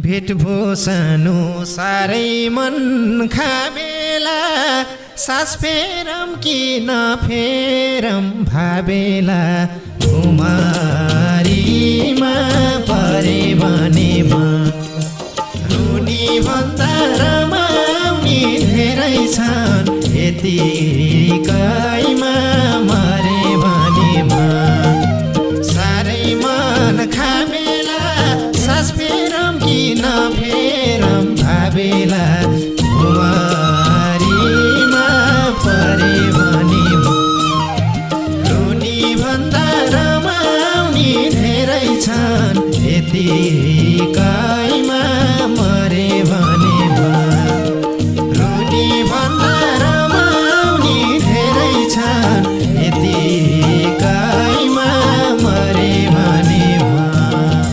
भेट भो सानो साह्रै मन खाबेला सास फेरम कि नफेरम भाबेला खुमारीमा परे भने म रुनी भन्दा रमाउने धेरै छन् यतिकैमा मरे भने म साह्रै मन खाबेला सास फेरम कि नफेरम भाबेला खुमारीमा परे भने म रुनी भन्दा रमाउने धेरै छन् यतिकै